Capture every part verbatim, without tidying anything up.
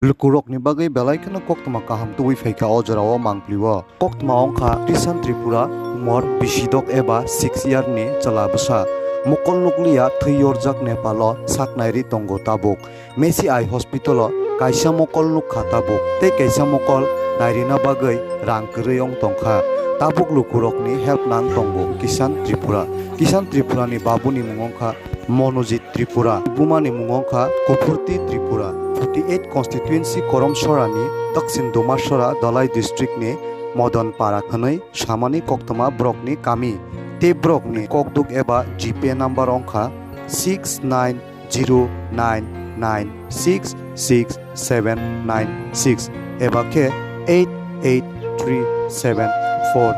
Lukurokni bagwi belai kheno koktwma kaham tubui phaikha o jorao mangpli-o. Koktwma wngkha Krishan Tripura, umor bisidok eba six year ni chwla bwsa. Mokol nukliya thwi yorjak Nepal o sak nairi tongo tabuk. Mesi Eye Hospital o kaisa mokol nukha tabuk, tei kaisa mokol nairina bagwi rang kwrwi wng tongkha. Tabuk lukurokni help nang tongo Krishan Tripura. Krishan Tripura ni babuni mung wngkha Monojit Tripura, bumani mung wngkha Kuphurti Tripura. Forty eight constituency Koromsora ni Daksin Dumasora Dhalai district ni Modon Para hwnwi samani koktwma borokni kami. Tei borokni kokduk eba G Pay number wngkha six nine zero nine nine six six seven nine six eba khe eight eight three seven four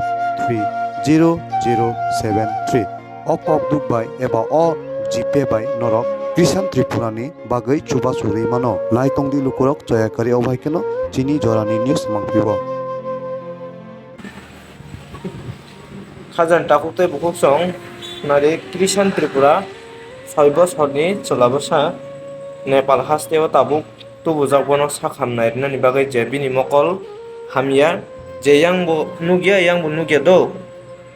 three zero zero seven three. O kokduk bai eba o G Pay bai norok Krishan Tripura ni bagwi chubachu rwi mano. Naitongdi lukurok, choya kari o bai kheno chini jorani news mangphibo. Khajani takhuk tei bukhuk song nari Krishan Tripura soi bosorni chwla bwsa Nepal hasteo tabuk tubujak, bono sakham nairwnani bagwi je bini mokol hamya, je yang bo nukya, yang bo nukya do,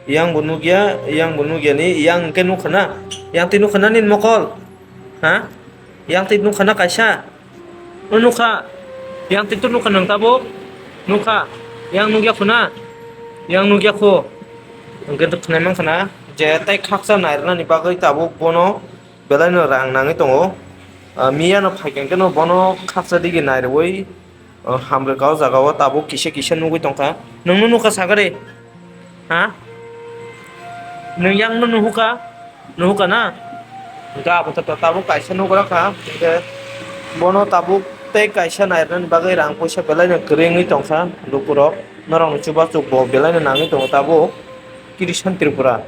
yang bo nukya, yang bo nukya ni yang hwnkhe nukha na, yang twi nukha na nini mokol? Ha? Yang twi nukha na kaisa? O nukha. Yang twi to nukha nwng tabuk? Nukha. Yang nukya khu na? Yang nukya khu. Hwnkhe to khwnai mankha na je tei khaksa nairwnani bagwi tabuk bono belaino rang nangwi tongo. Ah, miya no phaikhe hwnkhe no bono khaksa digi nairwi, ah, hamrwk o jaga o tabuk kisa kisa nugwi tongkha. Nwng no nukha sagari? Ha? Nwng yang no nuhuka? Nuhuka na? Hwnkhe abo to tabuk kaisa nugra kha. Hwnkhe bono tabuk tei kaisa nairwnani bagwi rang puisa belaino kwrwi wngwi tongkha lukurok. Norokni chubachu bo belaino nangwi tongo tabuk Krishan Tripura.